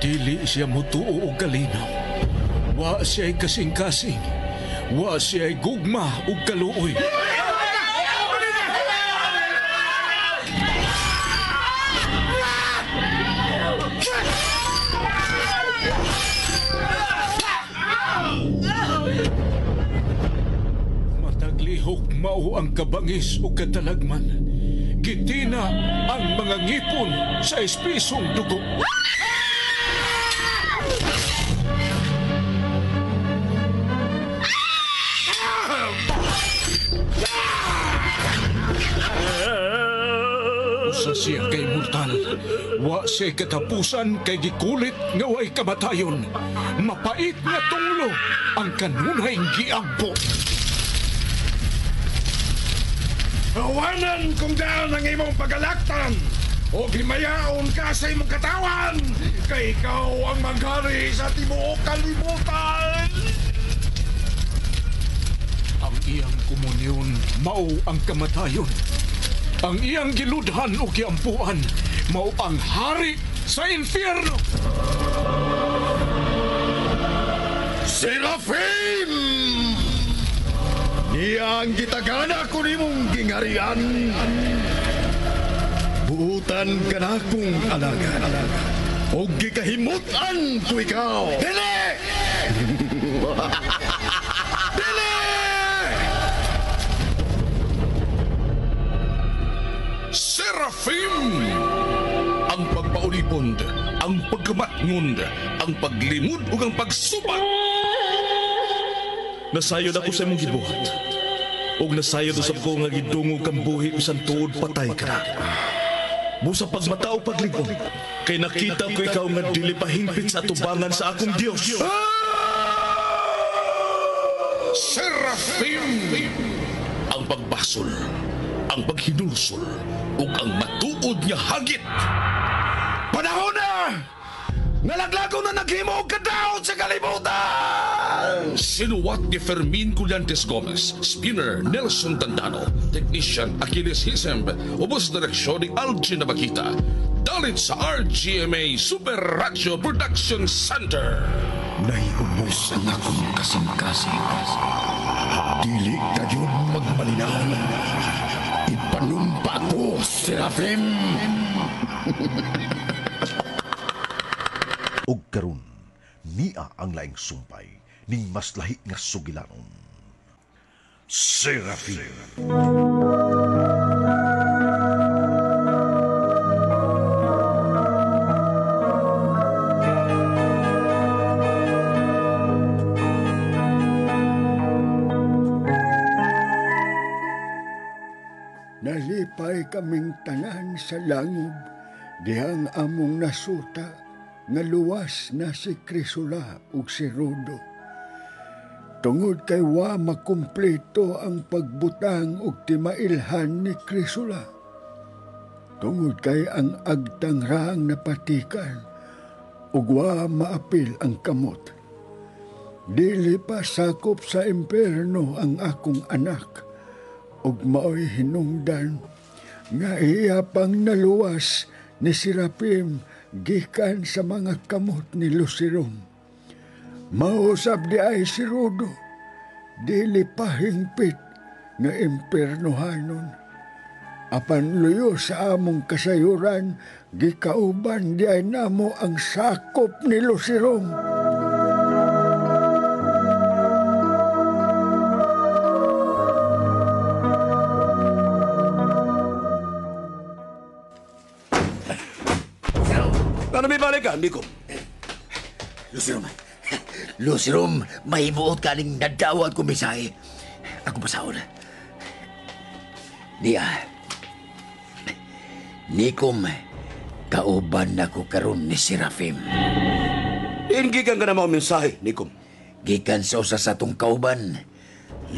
Dili siya mutuo og kalinaw. Wa siya'y kasing-kasing. Wa siya'y gugma ug kaluoy. Mataglihok mao ang kabangis ug katalagman. Gitina ang mga ngipon sa espisong dugo. Usa siya kay mortal. Wa siya katapusan kay gikulit nga way kamatayon. Mapait nga tunglo ang kanunay giampo. Awanan kung daan ang imong pagalaktan o himayaon ka sa imong katawan kay ikaw ang maghari sa tibuok kalibutan. Ang iyang komunyon mao ang kamatayon. Ang iyang giludhan o giampuan mao ang hari sa impyerno. Serafim! Niya ang gitagana ko nimong gingarian. Buutan ka na kong alagad. O gikahimutan ko ikaw. Dili! Dili! Serafim! Ang pagpaulipon, ang pagkamatngon, ang paglimod ug ang pagsubat. Nasayod ako sa imong gibuhat. Ug nasayod usab ko nga gidungog kang buhi bisan tuod patay ka na. Busa pagmata o paglig-on, kay nakita ko ikaw nga dili pa hingpit sa atubangan sa akong Dios. Serafim! Ang pagbasol, ang paghinulsol, ug ang matuod nga hagit. Panahon na! Nalaglago na naghimo og kadaot sa kalibutan! Sinuwat ni Fermin Collantes Gomez, Spinner Nelson Tandano, Technician Achilles Hisemb, ubos direksyon ni Algin Nabakita. Dalit sa RGMA Super Radio Production Center. Naiubos ang akong kasing-kasing. Dili kayo magmalinaw. Ipanumpa ko, Serafim! Og karon niya ang laing sumpay ning mas lahi nga sugilanon. Serafim. Nalipay kaming tanan sa langob dihang among nasuta nga luwas na si Crisula ug si Rudo. Tungod kay wa makumpleto ang pagbutang og timailhan ni Crisula. Tungod kay ang agtang ra ang napatikan ug wa maapil ang kamot. Dili pa sakop sa impierno ang akong anak ug maoy hinungdan nga iya pang naluwas ni Serafim gikan sa mga kamot ni Lucerom. Mausap di ay si Rudo, dili pa hingpit nga impernohanon. Apan luyo sa among kasayuran, gikauban di ay namo ang sakop ni Lucerom. Ano may balik ka, Nico? Lucerom, Lucerom, mahimuot ka ning nadawat kong mensahe. Ako basahon. Niya, Nikom, kauban ako karon ni Serafim. Diin gikan ka na mga mensahe, Nikom. Gikan sa usa sa atong kauban.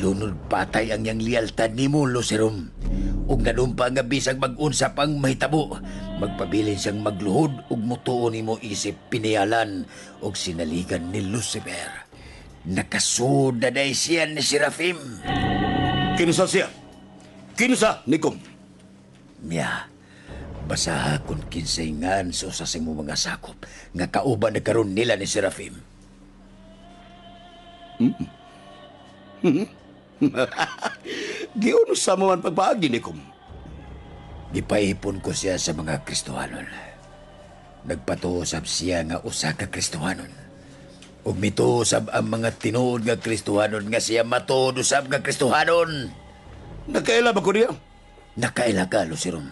Lunod patay ang iyang liyaltad nimo, Lucerom. Ug nanumpa nga bisag mag-unsa pang mahitabo, magpabilin siyang magluhod ug mutuo nimo isip piniyalan ug sinaligan ni Lucifer. Nakasud na day siya ni Serafim. Kinsa siya? Kinsa, Nikom? Niya, Basaha kung kinsay ngan sa usa sa imong mga sakop nga kauban na karon nila ni Serafim. Giunsa sa mo ang pagpaagi ni Kum? Gipaipon ko siya sa mga Kristohanon. Nagpatuo sab siya nga usa ka Kristohanon. Ug mituo sab ang mga tinuod nga Kristohanon nga siya matuod usab nga Kristohanon. Nakaila ba ko niya? Nakaila ka, Lucerom.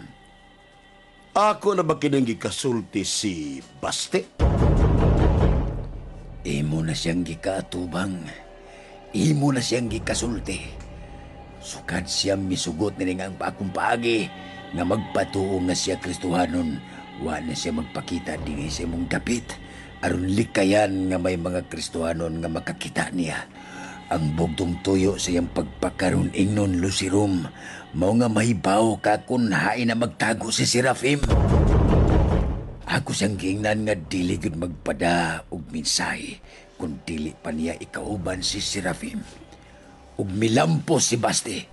Ako na ba kining gikasulti si Baste? Imo na siyang gikaatubang. Imo na siyang gikasulti. Sukad siya misugot nining ang akong paagi nga magpatuo nga siya Kristohanon. Wa na siya magpakita dinhi sa imong dapit. Aron likayan nga may mga Kristohanon nga makakita niya. Ang bugtong tuyo sa iyang pagpakaroon ingnon, Lucerom, mao nga mahibaw ka kung hain na magtago si Serafim. Ako siyang giingnan nga dili gyud magpada og mensahe kung dili pa niya ikauban si Serafim. Ug milampos si Baste.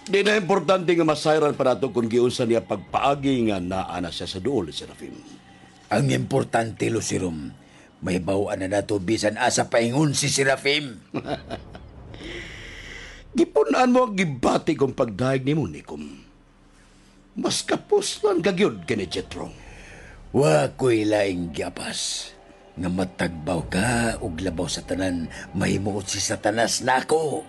Di na importante nga masayran pa nato kung giunsa niya pagpaagi nga naa na siya sa duol ni Serafim. Ang importante, Lucerom, may bawaan na nato bisan asa paingon si Serafim. Gipunaan mo ang gibati kong pagdahig nimo, Nikom. Mas kapuslan ka gyud kini Jetro. Wa ko'y laing giapas nga matagbaw ka og labaw sa tanan mahimuot si Satanas nako.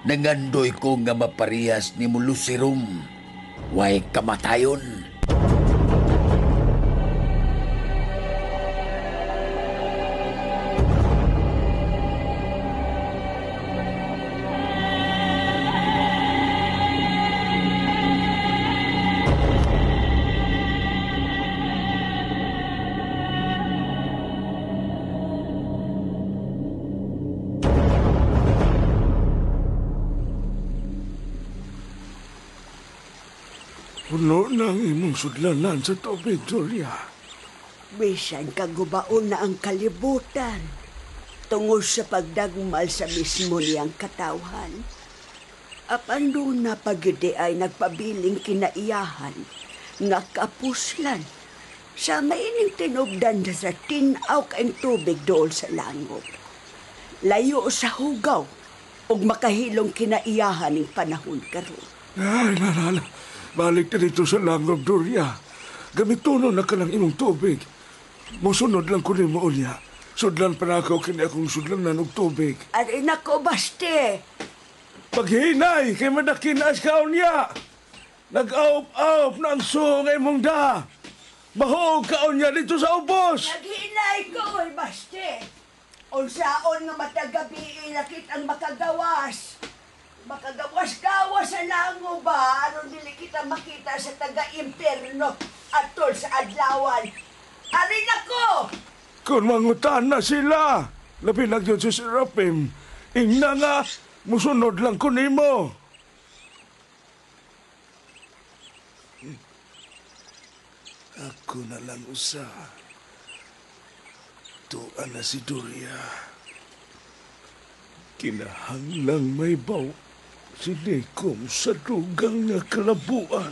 Nangandoy ko nga maparehas nimo, Lucerom. Way kamatayon. Puno na ang imong sudlanan sa tubig, Julia. Bisan kagubaon na ang kalibutan tungod sa pagdagmal sa mismo niyang katawhan. Apan doon na pagidi ay nagpabiling kinaiyahan nga kapuslan sa maining tinubdan sa tinaw kaing tubig dool sa langob. Layo sa hugaw ug makahilong kinaiyahan ning panahon karon. Ay, nalala. Balik ka dito sa langob, Doria. Gamitono na ka ng imong tubig. Musunod lang ko nimo unya. Sudlan pa na ako kini akong sudlanan og tubig. Ari nako, Baste. Paghinay, kay madakinas ka unya. Nag-aop-aop na ang suong imong da. Mahog ka unya dito sa ubos. Naghinay ko, oy, Baste. Unsaon nga matagabi lakit ang makagawas. Makagawas-gawas sa lango ba? Aron dili kita makita sa taga-imperno atol sa adlawan. Ari nako! Kung mangutan na sila, labi lang yun si Serafim. Ingna nga, musunod lang ko nimo. Ako na lang usa. Tuan na si Doria. Kinahanglang may baw si Nikom sa dugang nga kalabuan.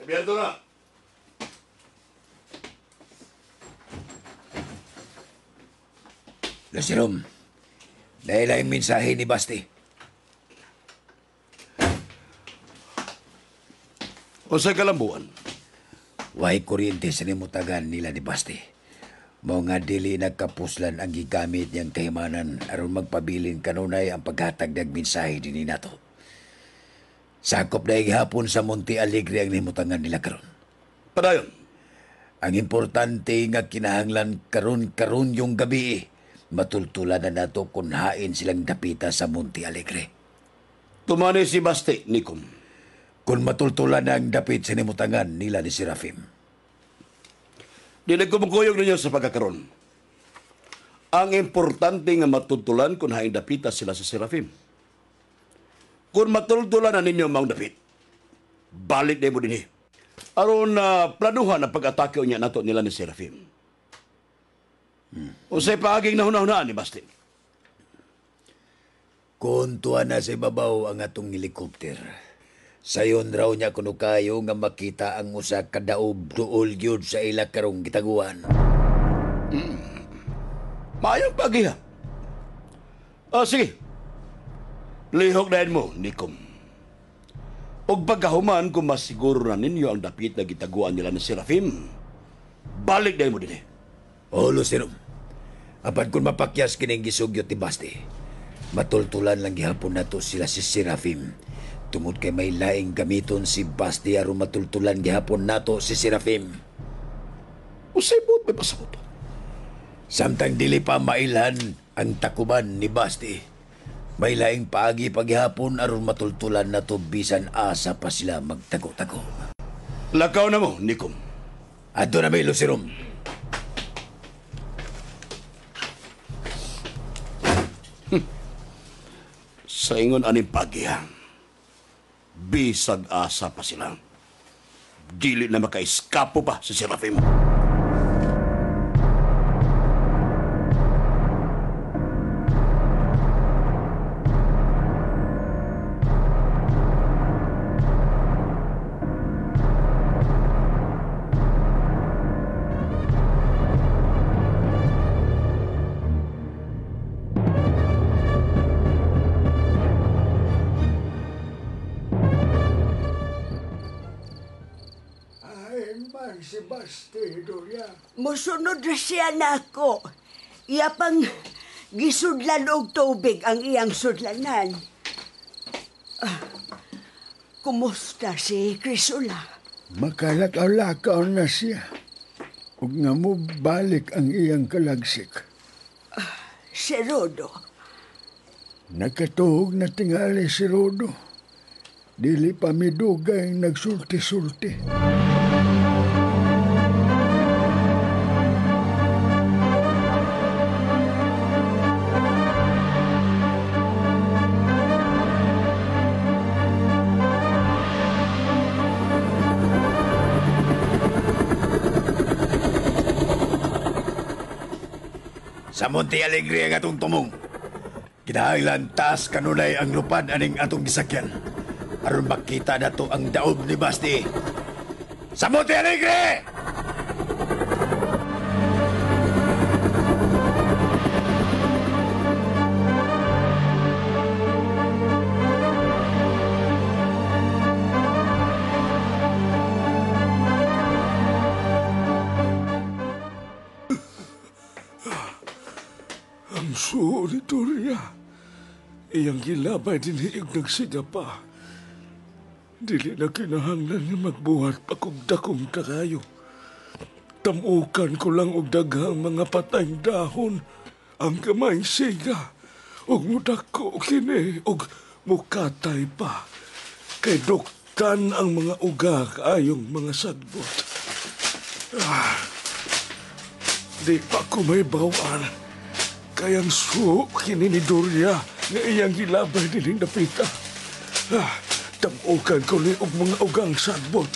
Abierto na. Lucerom, dahil ang mensahe ni Basti. O sa kalambuan? Way kuryente sa nimutagan nila ni Basti. Mao nga dili nagkapuslan ang gigamit niyang kahimanan aron magpabilin kanunay ang paghatag ng mensahe dinhi nato. Sakop na gihapon sa Monte Alegre ang nimutangan nila karon. Padayon. Ang importante nga kinahanglan karon-karon yung gabi, matultulan na nato kung hain silang dapita sa Monte Alegre. Tumani si Baste, Nikom. Kung matultulan na ang dapit sa nimutangan nila ni Serafim. Di nagkumukuyog ninyo sa pagkakaroon. Ang importante nga matultulan kung hain dapita sila sa Serafim. Kung matultulan na ninyo maong dapit, balik na mo din eh. Aron planuhan ang pag-atake niya nato nila ni Serafim. Unsay paaging nahuna-hunaan ni Basti? Kung tuwa na sa ibabaw ang atong helikopter, sayon raw niya kuno kayo nga makita ang usa ka daob duol gyud sa ila karong gitaguan. Maayong pagiha. Sige. Lihok na mo, Nikom. Og pagkahuman, kung masiguro na ninyo ang dapit na gitaguan nila ni Serafim, balik na mo din eh. O, Lucero, apan kung mapakyas kining gisugyot ni Basti, matultulan lang gihapon nato sila si Serafim. Tungod kay may laing gamiton si Basti aron matultulan gihapon nato si Serafim. Usay buot may pasabot. Samtang dili pa mailhan ang takuban ni Basti, may laing paagi paghihapon aron matultulan nato bisan asa pa sila magtago-tago. Lakaw na mo, Nikom. Adto na may Lucerom. Sa ingon aning pagiha, bisag asa pa sila. Dili na makaiskapo pa si Serafim. Si Basti, Doria. Musunod na siya nako. Iya pang gisudlan og tubig ang iyang sudlanan. Kumusta si Crisula? Makalakaw-lakaw na siya. Ug nga mo balik ang iyang kalagsik. Si Rodo? Nakatuhog na tingali si Rodo. Dili pa midugay nagsulti-sulti. Sa Monte Alegre ang atong tumong. Kinahanglan taas kanunay ang lupad aning atong gisakyan. Aron makita nato ang daob ni Basti. Sa Monte Alegre! Ang suo ni Doria. Iyang gilabay din hiig nagsiga pa. Dili na kinahanglan nga magbuhat pa kog dakong kakayo. Tamukan ko lang og daghang mga patayng dahon ang kamayng siga. Og mudako kini og mukatay pa. Kay duktan ang mga uga kaayong mga sagbot. Di pa ko may bawaan. Kayang suo kini ni Doria nga iyang gilabay dining dapita. Tamukan ko ni og mga ugang sagbot.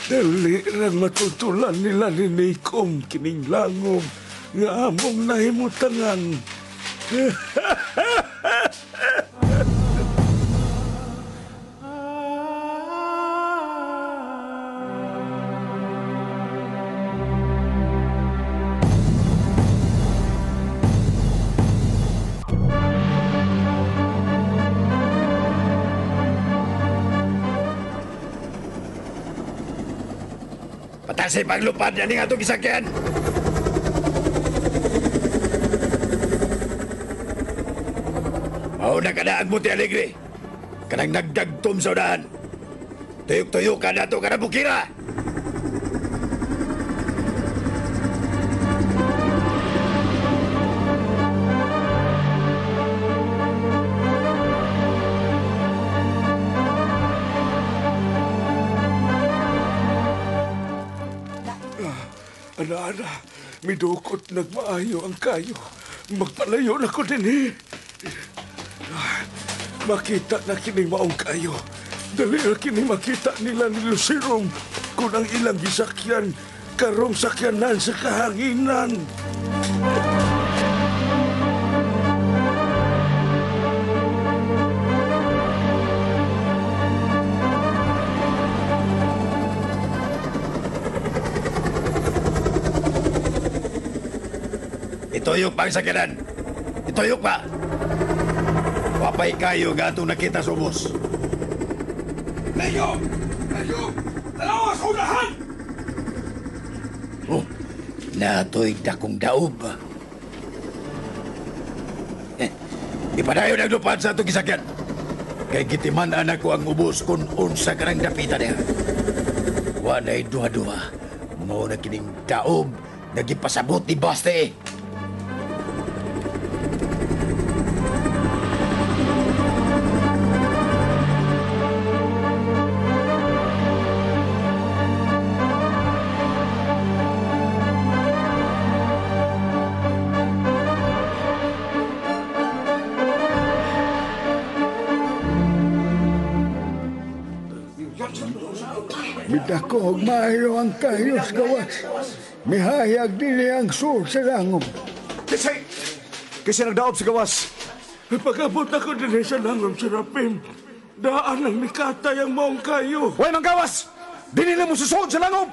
Dali rang matutulan nila ni Nikom kining langom nga among nahimutangan. Patasay paglupad na ning atong gisakyan. Mauna ka na ang Monte Alegre. Kanang nagdagtom sa unahan. Tuyok-tuyok ka na ito ka na bukira. Ana, ana, Midukot nagmaayo ang kayo. Magpalayo na ko din eh. Makita na kini maong kayo. Dali na kini makita nila ni Lucirum kung ang ilang gisakyan karong sakyanan sa kahanginan. Ituyok pa ang sakyanan. Ituyok pa. Wapay kayo nga atong nakita sa ubos. Layo! Layo! Dalawa sa unahan! Oh, natoy dakong daob. Eh, ipadayon ang lupad sa atong gisakyan. Kay gitiman anak ko ang ubos kung unsa ka ng dapita niya. Wanay duha-duha. Mao na kining daob na gipasabot ni Baste. Midako og maayo ang kayo sa gawas. Mihayag dinhi ang sur sa langob. Kasi nagdaob sa gawas. Pag-abot ako dinhi sa langob, Serapim, daan ang nikatay ang maong kayo. Way manggawas! Dili na mo susod sa langob!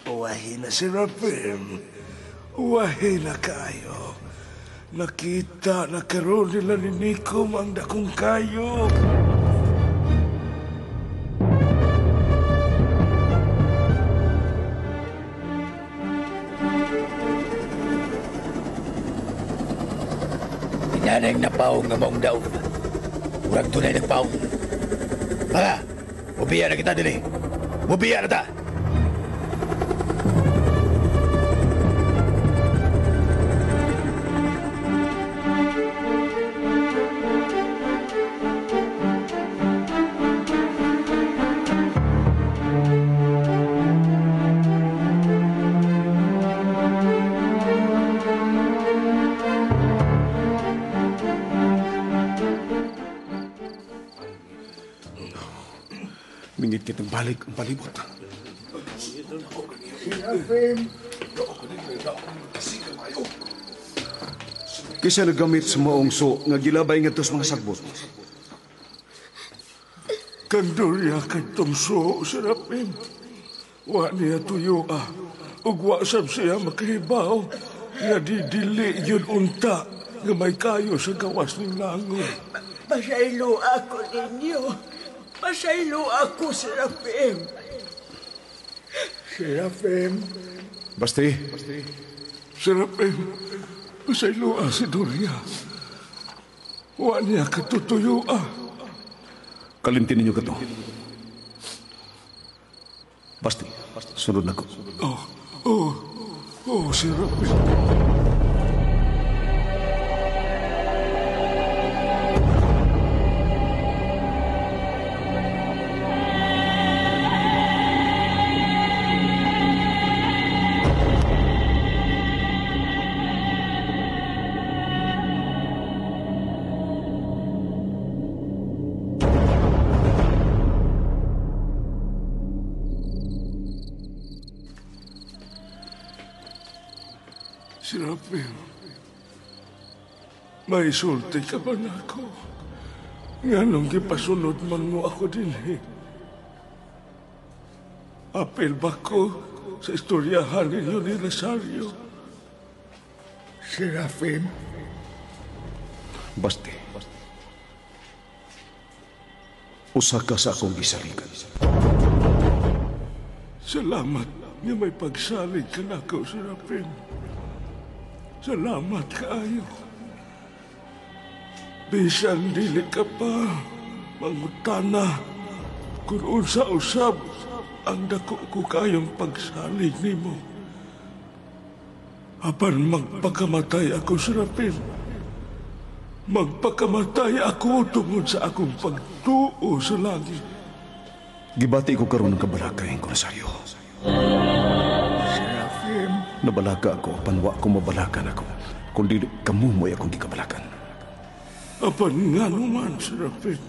Uwahi na, Serapim. Uwahi na kayo. Nakita na karoon nila ni Nikom ang dakong kayo. Inanay napaong nga maong daog. Murag tunay nagpaong. Tara, mubiya na kita dili. Mubiya na ta. Mingit kitang balik ang palibot. Serapim! Kisa nagamit sa maong so nga gilabay ngadto sa mga sagbot. Kandurya kadtong so, Serapim. Wa niya tuyo ah. Ug wa sab siya makahibaw nga didili yun unta nga may kayo sa gawas ning langob. Pasaylo ako ninyo. Pasaylo ako, Serapim. Serapim. Basti. Serapim, pasaylo si Doria. Wa niya katutuyo ah. Kalimtin ninyo kato. Basti, sunod na ko. Oh, Serapim. Serapim, may sulti ka ba na ako? Nga nung gipasunod man mo ako din eh. Apil ba ko sa istoryahan ninyo ni Rosario? Serapim? Basti. Usa ka sa akong gisaligan. Salamat nga may pagsalig ka na ako, Serapim. Salamat kaayo. Bisan dili ka pa, mangutana, kung unsa usab ang dako ko kayong pagsalig nimo. Apan magpakamatay ako, Serapim. Magpakamatay ako tungod sa akong pagtuo sa langit. Gibati ko karon ng kabalakay ko, Rosario. Serafim. Nabalaka ako, apan wa ko mabalakan ako. Kung dili kamo mo'y akong gikabalakan. Apan nga naman, Serafim.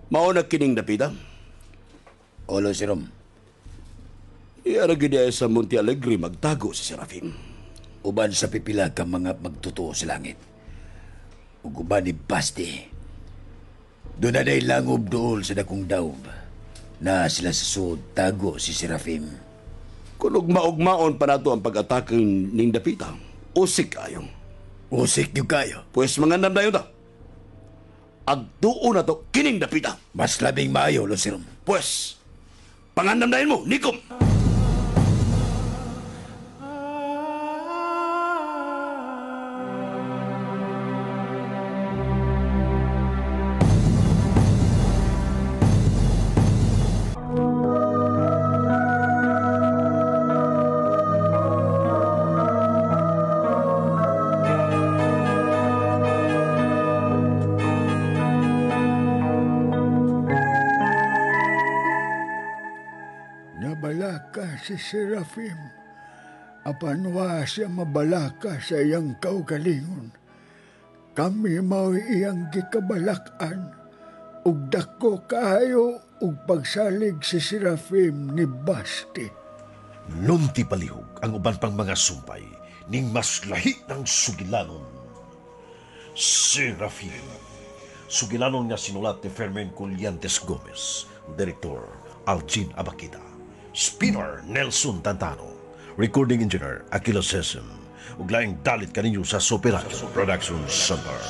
Mao na kining dapita. Olo, Sirom. Iyara gid ay sa Monte Alegre magtago si Serafim. Uban sa pipila ka mga magtotoo sa langit. Ug uban ni Basti. Doon na day langob dool sa dakong daub. Na sila sa suod tago si Serafim. Kung ugma-ugmaon pa nato ang pag-atake ning dapita, usik kayo. Usik yung kayo. Pwes mangandam dayon ta. Agtuo na to kining dapita. Mas labing maayo, Lucerom. Pwes, pangandam dayon mo, Nikom. Nabalaka si Serafim. Apan wa siya mabalaka sa iyang kaugalingon. Kami mao'y iyang gikabalakan. Ug dako kaayo ug pagsalig si Serafim ni Basti. Nunti palihog ang uban pang mga sumpay ning mas lahi ng sugilanon. Serafim. Sugilanon nga sinulat ni Fermin Colliantes Gomez, Director Algin Abakita, Spinner Nelson Tantano, Recording Engineer Aquila Sesam, ug laing dalit kaninyo sa Super Radio Production Center.